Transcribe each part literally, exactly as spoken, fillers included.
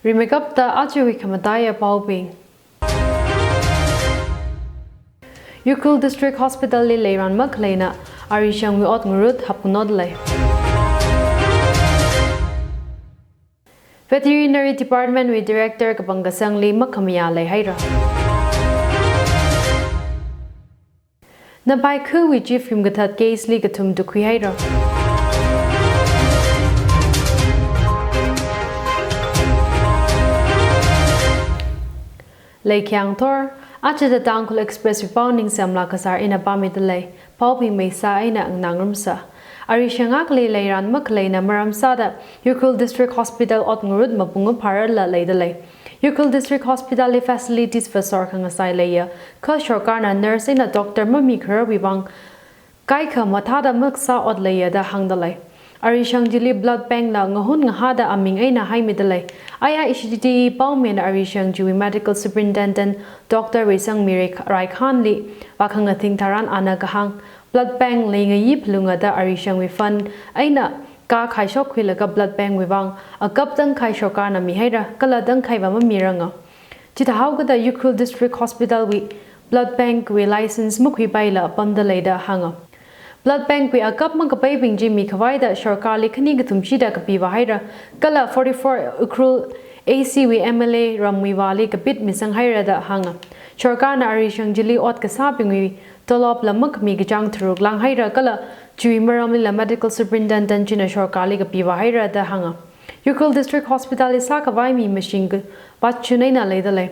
Rimeikapta ajawui khamataiya paobing. Ukhrul District Hospital li leiran makhaleina arishangwui ot ngarut hapngaroda lei. Veterinary Department wui Director kapangkasangli makhamayā leihaira. Namphai khawui chief yumkathat case li kathum tukhuihaira. Leikhyang thor, aja The Tangkhul Express wui pao ningsemla kasar eina pāmida lei, paobing maisa eina nganāngarumsa. Arishang akhali leiran makhaleina maram sāda Ukhrul District Hospital ot ngarut mapung apharala leida lei. Ukhrul District Hospital li facilities vasor khangasai leiya, kha sorkarna nurse eina doctor mamikhararwui vang kaikha mathāda makasā ot leiya da hāngda lei. Arishang chili blood bank la ngahun ngahāda aming eina haimida lei. Aya ishi chili paomin arishang chiwui Medical Superintendent Doctor Reisangmi Rai-, Raikhan li vākhangathing tharan ana kahāng, blood bank leingayi phalunga da arishangwui fund eina kā khaishok khuilaga blood bank wui vang akap tangkhai sorkarna mihaira, kala tangkhaiva mamiranga. Chithāhaokida Ukhrul District Hospital wui blood bank wui license makhuipaila pamda lei da hānga. Blood bank wui akap makapeibing chi mikhavaida sorkarli khani kathum shida kapivāhaira, kala forty-four Ukhrul A C wui M L A Ramwuivahli kapit misanghaira da hānga. Sorkarna arishang chili ot kasābingwui tolopla makhami kachāng tharuk langhaira, kala chiwui maramlila Medical Superintendent china sorkarli kapivāhaira da hānga. Ukhrul District Hospital li sākhavai mi mashing ka-, vātchun eina leida lei.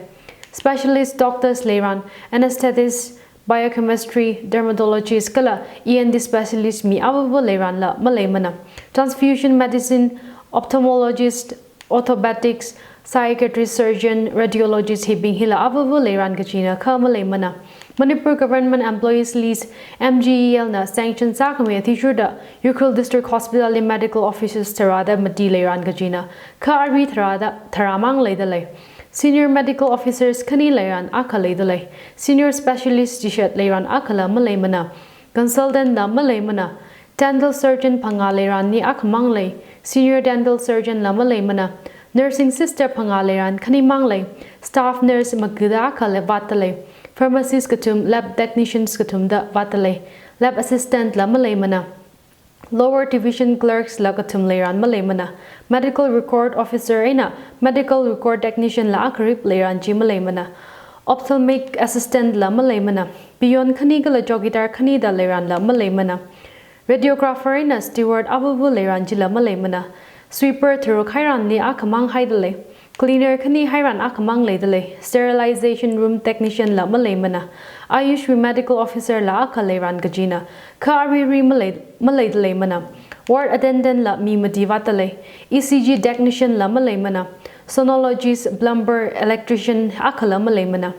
Specialist doctors leiran, anesthetist, biochemistry, dermatologist kala E N T specialist mi avāva leiranla maleimana. Transfusion medicine, ophthalmologist, orthopedics, psychiatrist surgeon, radiologist hibing hila avāva leiran kajina kha maleimana. Manipur Government Employees List, M G E L na sanction sākhami athishurda Ukhrul District Hospital li medical officers tharāda mati leiran kajina, kha ari tharāda tharāmang leida lei. Senior medical officers khani leiran akha leida lei. Senior specialist chishat leiran akhala maleimana. Consultant la maleimana. Dental surgeon phangā leiranli akhamang lei. Senior dental surgeon la maleimana. Nursing sister phangā leiran khanimang lei. Staff nurse magada akhala vātda lei. Pharmacist kathum, lab technicians kathumda vātda lei. Lab assistant la maleimana. Lower division clerks la kathum leiran maleimana. Medical record officer eina medical record technician la akharip leiran chi maleimana. Ophthalmic assistant la maleimana. Peon khani kala chowkidar khanida leiranla maleimana. Radiographer eina steward avāva leiran chila maleimana. Sweeper tharuk hairanli akhamang haida lei. Cleaner khani hairan akhamang leida lei. Sterilization room technician la maleimana. Ayush wui medical officer la akha leiran kajina, kha ariri malei, maleida leimana. Ward attendant la mi mati vātda lei. E C G technician la maleimana. Sonologist, plumber, electrician akhala maleimana.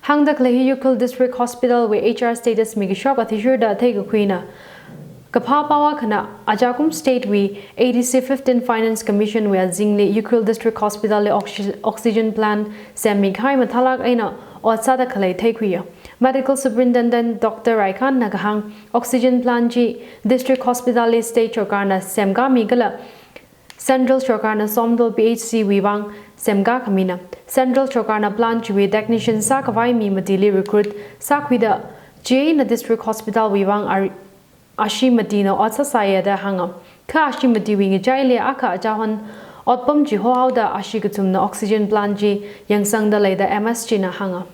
Hāngda khalei hi Ukhrul District Hospital wui H R status mikashok athishurda theikakhuina. Kaphā pao akhana, ajakum state wui A D C fifteen Finance Commission wui azingli Ukhrul District Hospital li oxy-, oxygen plant semmikahai mathālāk eina ot sāda khalei theikhuiya. Medical Superintendent Doctor Raikhan na kahāng, oxygen plant chi District Hospital li state sorkarna semkāmi kala Central sorkarna Somdal P H C wui vang semkākhamina. Central sorkarna plant chiwui technician sākhavai mi matili recruit sākhuida chieina District Hospital wui vang ar-, ashee matina ot sāsāya da hānga. Kha ashee matiwui ngachaili akha achahon otpam chi hohaoda ashee kathumna oxygen plant chi yangsangda lei da M S G na hānga.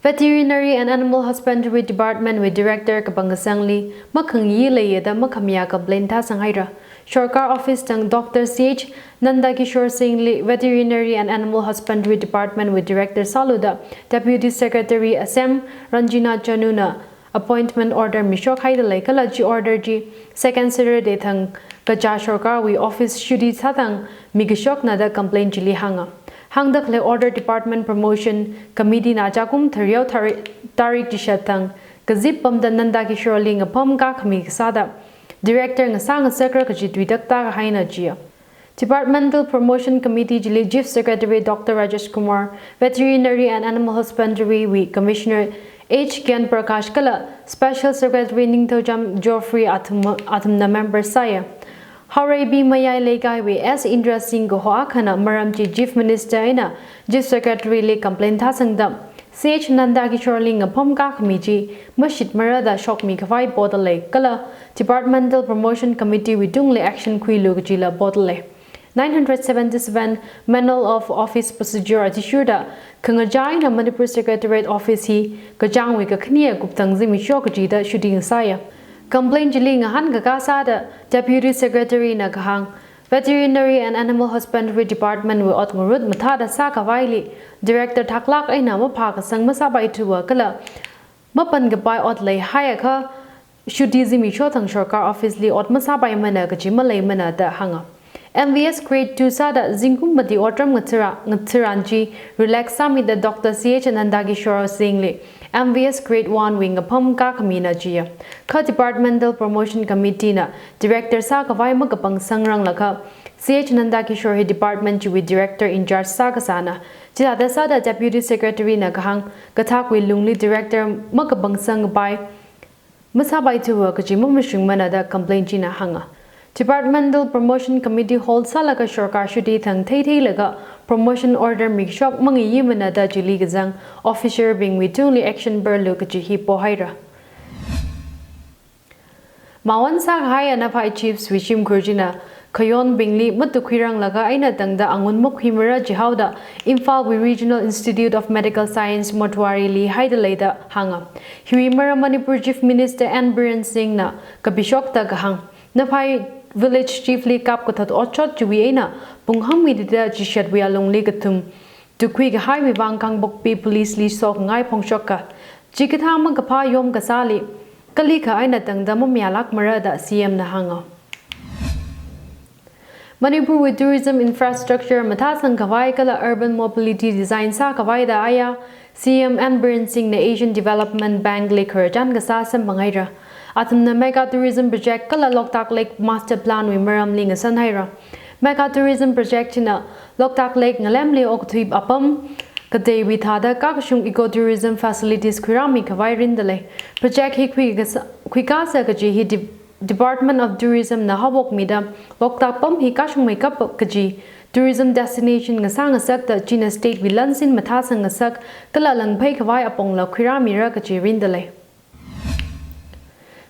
Veterinary and Animal Husbandry Department wui Director kapangkasangli makhangayi leiya da makhamayā complaint thāsanghaira. Sorkar office tang Doctor C H Nandakishore Singh li Veterinary and Animal Husbandry Department wui Director sāluda Deputy Secretary asem Ranjina Chanu na appointment order mishokhaida lei kala chi order chi second Saturday thang kachā sorkarwui office shuti sāthang mikashokna da complaint chili hānga. Hāngda khalei order Department Promotion Committee na ajakum tharyao thari-, tarik chishat thang kazip pamda Nandakishore li ngapam kākhami kasāda Director ngasā ngasakra kaji tuitakta kahaina jiya. Departmental Promotion Committee chili Chief Secretary Doctor Rajesh Kumar, Veterinary and Animal Husbandry wui Commissioner H Gyan Prakash kala Special Secretary Ningthoucham Geoffrey athum, athumna member sāya. Haoreibi Mayai Leikaiwui S Indra Singh kaho akhana maram chi Chief Minister eina Chief Secretary li complaint thāsangda, C H Nandakishore li ngapham kakhami chi mashitmara da shokmi khavai podalei kala Departmental Promotion Committee wui tungli action khuilu kajila podalei. Nine hundred seventy-seven Manual of Office Procedure athishurda khangachā eina Manipur Secretariat Office hi kachāngwui kakhane kuptang zimiksho kajida shooting sāya. Complaint chili ngahānkakā sāda Deputy Secretary na kahāng, Veterinary and Animal Husbandry Department wui ot ngarut mathāda sākhavaili Director thaklāk eina maphākasang masāpaithuwa kala mapankapai ot leihaiakha shooting zimiksho thang sorkar office li ot masāpaimana kaji maleimana da hānga. M V S Grade two sāda zingkum mati otram ngathara, ngatharan chi relax sāmida Doctor C H Nandakishore Singh li M V S Grade one wui ngapham kakhamina jiya. Kha Departmental Promotion Committee na Director sākhavai makapang sangranglakha, C H Nandakishore hi department chiwui Director in charge sākasāna. Chithāda sāda Deputy Secretary na kahāng, kathakwui lungli Director makapangsangpai masāpaithuwa kaji mamashungmana da complaint china hānga. Departmental Promotion Committee hold sālaga sorkar shooting thang theitheilaga promotion order mikshok mangayimana da chili kazang officer bingwui tungli action pālu kaji hi pohaira. Mawon sākahai Anaphai Chiefs wui shimkhur china khayonbingli matukhuiranglaga eina tangda angun makhuimara jihaoda Imphalwui Regional Institute of Medical Science mortuary li haidalei da hānga. Hiwui maram Manipur Chief Minister N Biren Singh na kapishokta kahāng, Naphai Village Chief li kapkathot otshot chiwui eina pung hangmida chishatwui alungli kathum tukhui kahaiwui vang Kangpokpi Police li sokngai phongshoka. Chikathā makaphā yom kasāli kalikha eina tangda mamayālākmara da C M na hānga. Manipurwui tourism infrastructure mathāsangkhavai kala urban mobility design sākhavai da aya C M N Biren Singh na Asian Development Bank li khararchan kasā samphangaira. Athumna Mega Tourism Project kala Loktak Lake Master Plan wui maramli ngasanhaira. Mega Tourism Project china Loktak Lake ngalemli okathui apam kateiwui thāda kakashung ecotourism facilities khuirāmikhavai rindalei. Project hi khuikasa, khuikasa kaji hi de-, Department of Tourism na haopokmida Loktak pam hi kashungmeikap kaji tourism destination ngasā ngasakta china state wui lansin mathāsang ngasak kala langpheikhavai apongla khuirāmira kaji rindalei.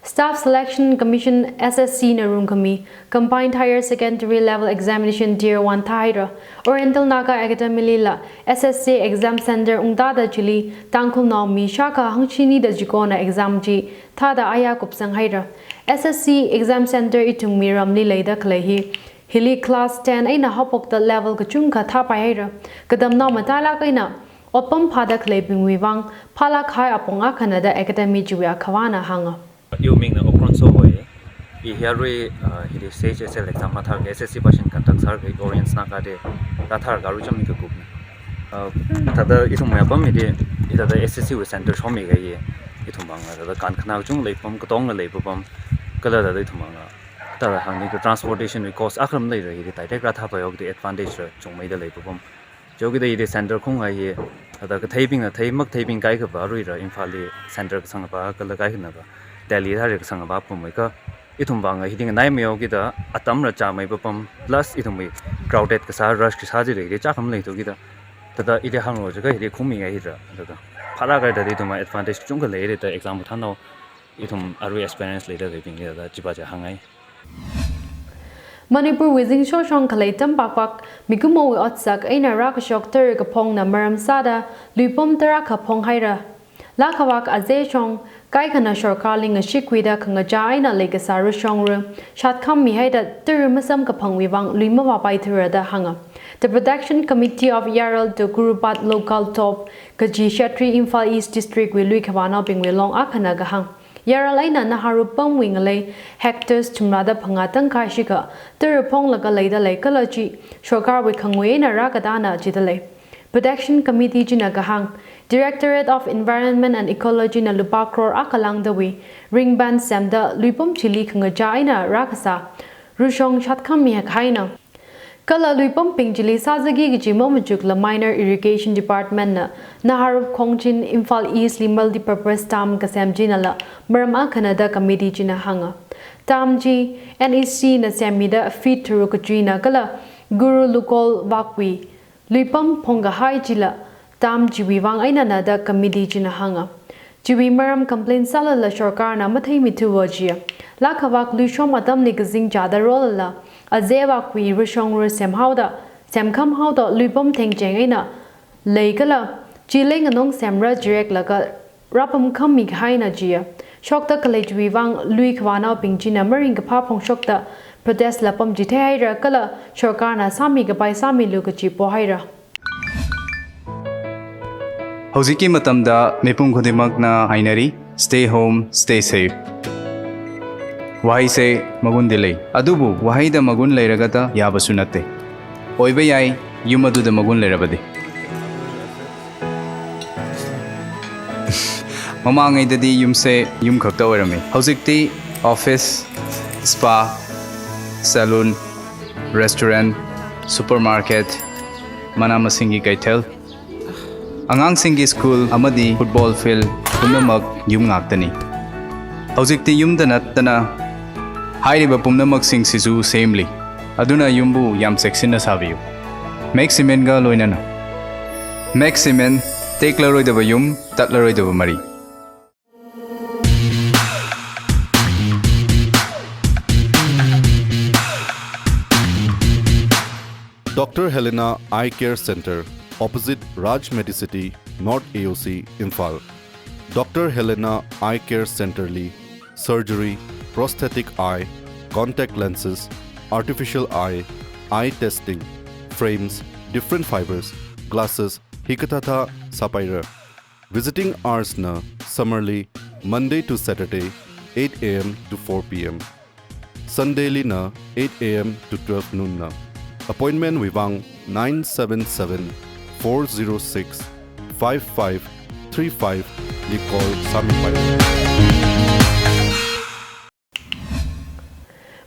Staff Selection Commission, S S C na rungkhami Combined Higher Secondary Level Examination Tier one thāhaira. Oriental Naga Academy lila S S C exam center ungtada chili Tangkhulnao mi shākha hangshini da chikona exam chi thāda aya kupsanghaira. S S C exam center ithumwui ramli leida khalei hi, hili class ten eina haopokta level kachungkha thāpaihaira. Katamnao matailāk eina otpam phāda khaleibingwui vang phālāk kahai apong akhana da academy chiwui akhavana hānga. Iwui mingna Okron Sohoi. I hi arui, uh, hili C H S L exam mathālaga S S C version conduct sālaga Oriental Naga li rāthālaga arui chāmmi kakupna. Uh, thāda ithumwui apam hili, hithāda S S C wui center shomi kaji, ithum vang thāda kankhanā kachungkha leipam, katonga leipapam, kala thāda ithum vang thāda hāngni ka transportation wui cost akharam leira, hili direct rāthāpai okathui advantage rāchungmeida leipapam. Chiwuivang kida hili center khaung hi, thāda katheibingna thei, makatheibing kaikhava aruira Imphalli center kasangva kala kaikhanava Delhi thāli kasangva pammeikha, ithum vang hili nganaimei okida atam rāchāmeipapam, plus ithumwui crowded kasā, rush kasā chili hili chākham leithu kida. Thāda hili hānglo jiakha hili khaungmi kahai hira. Thāda phālāk kahai thāda ithum advantage kachungkha leira thāda exam thānao, ithum arui experience leida leibingli thāda chiva chi hāngngai. Manipurwui zingshoshong khalei tampakpak mikumowui otsak eina rākashok tara kaphongna maram sāda luipam tarākha phonghaira. Lakhavak Azei Shong, kaikhana sorkarli ngashikhuida khangachā eina leikasā rashongru shatkhammihaida tara masamkaphangwui vang lui mavāpaithura da hānga. The Protection Committee of Yaral to Gurupat Local Top kaji Shetri Imphal East District wui luikhavānaobingwui long akhana kahāng. Yaral eina Naharop pamwui ngalei hectares thumrāda phangā tangkhai shikha tara phonglaga leidalei kala chi sorkarwui khangui eina rākatāna jidalei. Protection Committee china kahāng, Directorate of Environment and Ecology na lupā crore akha lāngdawui ring fence semda luipam chili khangachā eina rākasā rashong shatkhammi hak haina. Kala luipambing chili sāzaki kaji mamachukla Minor Irrigation Department na Naharop Khongchin Imphal East li multipurpose dam kasem chinala maram akhana da committee china hānga. Dam chi N E C na semmida feet tharuk kachuina kala Guru Lukol vakwui luipam phongkahai chila dam chiwui vang einana da committee china hānga. Chiwui maram complain sālala sorkarna matheimithua jiya. Lakhavak luishom atamli kazing chāda rolala, aze vakwui rushong ru semhaoda, semkhamhaoda luipam thengcheng eina lei kala, chi leinganong semra jireklaga rāpamkhami kahaina jiya. Shokda khalei chiwui vang lui khavānaobing china maringkaphā phongshokda protest la pamchithei haira kala sorkarna sāmikapai sāmilu kaji pohaira. ꯍꯧꯖꯤꯛꯀꯤ ꯃꯇꯝꯗ ꯃꯤꯄꯨꯝ ꯈꯨꯗꯤꯡꯃꯛꯅ ꯍꯥꯏꯅꯔꯤ, "Stay home, stay safe." ꯋꯥꯍꯩꯁꯦ ꯃꯒꯨꯟꯗꯤ ꯂꯩ, ꯑꯗꯨꯕꯨ ꯋꯥꯍꯩꯗ ꯃꯒꯨꯟ ꯂꯩꯔꯒꯇ ꯌꯥꯕꯁꯨ ꯅꯠꯇꯦ꯫ ꯑꯣꯏꯕ ꯌꯥꯏ, ꯌꯨꯝ ꯑꯗꯨꯗ ꯃꯒꯨꯟ ꯂꯩꯔꯕꯗꯤ꯫ ꯃꯃꯥꯡꯉꯩꯗꯗꯤ ꯌꯨꯝꯁꯦ ꯌꯨꯝ ꯈꯛꯇ ꯑꯣꯏꯔꯝꯃꯤ꯫ ꯍꯧꯖꯤꯛꯇꯤ office, spa, salon, restaurant, supermarket, ꯃꯅꯥ ꯃꯁꯤꯡꯒꯤ ꯀꯩꯊꯦꯜ, ꯑꯉꯥꯡꯁꯤꯡꯒꯤ school ꯑꯃꯗꯤ football field ꯄꯨꯝꯅꯃꯛ ꯌꯨꯝ ꯉꯥꯛꯇꯅꯤ꯫ ꯍꯧꯖꯤꯛꯇꯤ ꯌꯨꯝꯗ ꯅꯠꯇꯅ ꯍꯥꯏꯔꯤꯕ ꯄꯨꯝꯅꯃꯛꯁꯤꯡꯁꯤꯁꯨ ꯁꯦꯝꯂꯤ꯫ ꯑꯗꯨꯅ ꯌꯨꯝꯕꯨ ꯌꯥꯝ ꯆꯦꯛꯁꯤꯟꯅ ꯁꯥꯕꯤꯌꯨ꯫ Max Cementꯒ ꯂꯣꯏꯅꯅ꯫ Max Cement, ꯇꯦꯛꯂꯔꯣꯏꯗꯕ ꯌꯨꯝ, ꯇꯠꯂꯔꯣꯏꯗꯕ ꯃꯔꯤ꯫ Doctor Helena Eye Care Center, opposite Raj Medicity, North A O C, Imphal. Doctor Helena Eye Care Center li surgery, prosthetic eye, contact lenses, artificial eye, eye testing, frames, different fibers, glasses, hikathāthā sāpaira. Visiting hours na summer li Monday to Saturday, eight A M to four P M. Sunday li na eight A M to twelve noon na. Appointment wui vang nine seven seven, four zero six, five five three five li call sāmipai.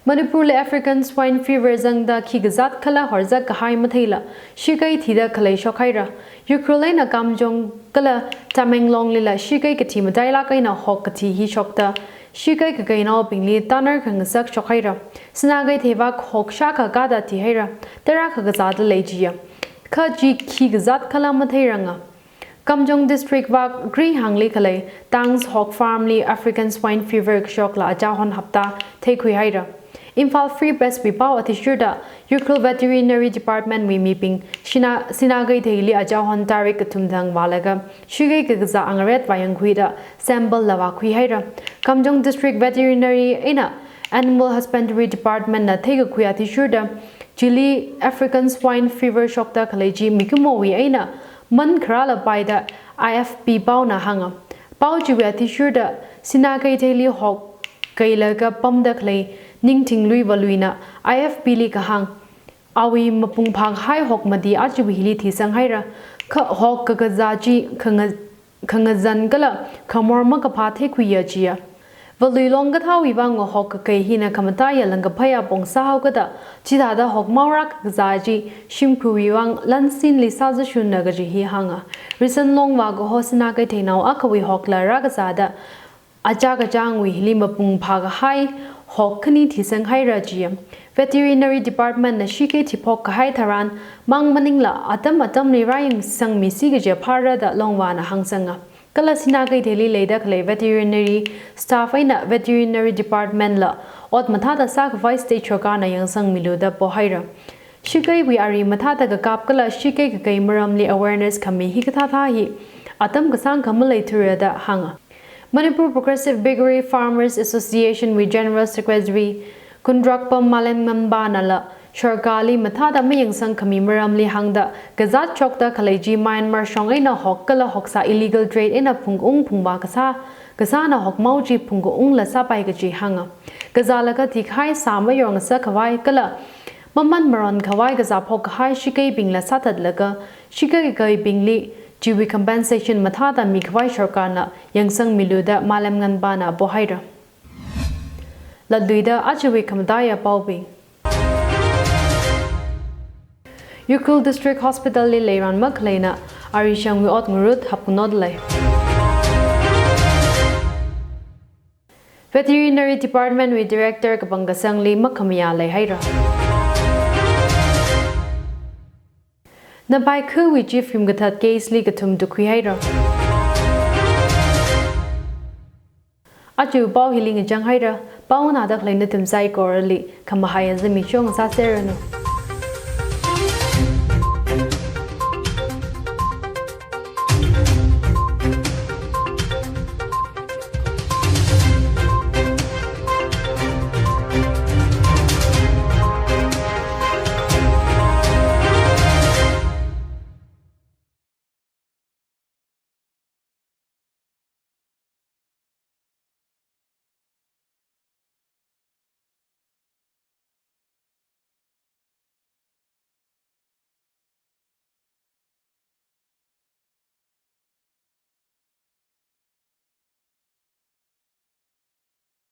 Manipur li African Swine Fever zangda khi kazāt khala horzak kahai matheila, shikei thida khalei shokhaira. Ukhrul eina Kamjong kala Tamenglong lila shikei kathi matailāk eina hok kathi hi shokta, shikei kakeinaobingli tanar khangasak shokhaira. Sinakei theivak hok shākha kāda thihaira. Tarākha kazāda lei jiya. Kha chi khi kazāt khala matheiranga. Kamjong District vak Grihang li khalei Tangs Hog Farm li African Swine Fever kashokla achahon hapta theikhuihaira. Imphal Free Press wui pao athishurda, Ukhrul Veterinary Department wui mibing Sina-, Sinakei theili achahon tarik kathum thang vālaga, shikei kakazā angaret vāyangkhuida sample la vākhuihaira. Kamjong District Veterinary eina Animal Husbandry Department na theikakhui athishurda, chili African Swine Fever shokta khalei chi mikumowui eina man kharāla paida I F P paona hānga. Pao chiwui athishurda, Sinakei theili hok keilaga pamda khalei Ningthinglui Valuina I F P li kahāng, awui mapung phākahai hok mati achiwui hili thisanghaira. Kha hok kakazā chi khanga-, khangazan kala khamor makaphā theikhuiya jiya. Valui long kathāwui vang hok kakei hina khamataiya langkaphāya pong sāhaokada, chithāda hokmaora kakazā chi shimkhurwui vang lansinli sāzashunna kaji hi hānga. Risan long vākaho Sinakei theinao akhawui hokla rākazāda, achā kachāngwui hili mapung phākahai hok khani thisanghaira jiya. Veterinary Department na shikei thiphok kahai tharan, mang maningla atam atamli rāyangsangmisi kaji phārada longvāna hāngsanga. Kala Sinakei theili leida khalei veterinary staff eina Veterinary Department la ot mathāda sākhavai state sorkarna yangsangmilu da pohaira. Shikeiwui ari mathāda kakap kala shikei kakei maramli awareness khami hikathāthā hi atam kasāngkha maleithura da hānga. Manipur Progressive Bakery Farmers Association wui General Secretary Kundrakpam Malemnganbanala, sorkarli mathāda mayangsangkhami maramli hāngda, kazāt shokta khalei chi Myanmar shong eina hok kala hoksā illegal trade eina phungkaung phungvā kasā, kasāna hokmao chi phungkaungla sāpai kaji hānga. Kazālaga thikahai sā mayor ngasakkhavai kala maman maronkhavai kazā phokkahai shikeibingla sāthatlaga, shikei kakeibingli chiwui compensation mathāda mikhavai sorkarna yangsangmilu da Malemnganbana pohaira. Latluida ajawui khamataiya paobing. Ukhrul District Hospital li leiran makhaleina arishangwui ot ngarut hapngaroda lei. Veterinary Department wui Director kapangkasangli makhamayā leihaira. Napai khawui Chief Rimkathat case li kathum tukkhuihaira. Aja pao hili ngachanghaira, pao nganāda khalei nathum saikorali khamahai azimiksho ngasāserranu.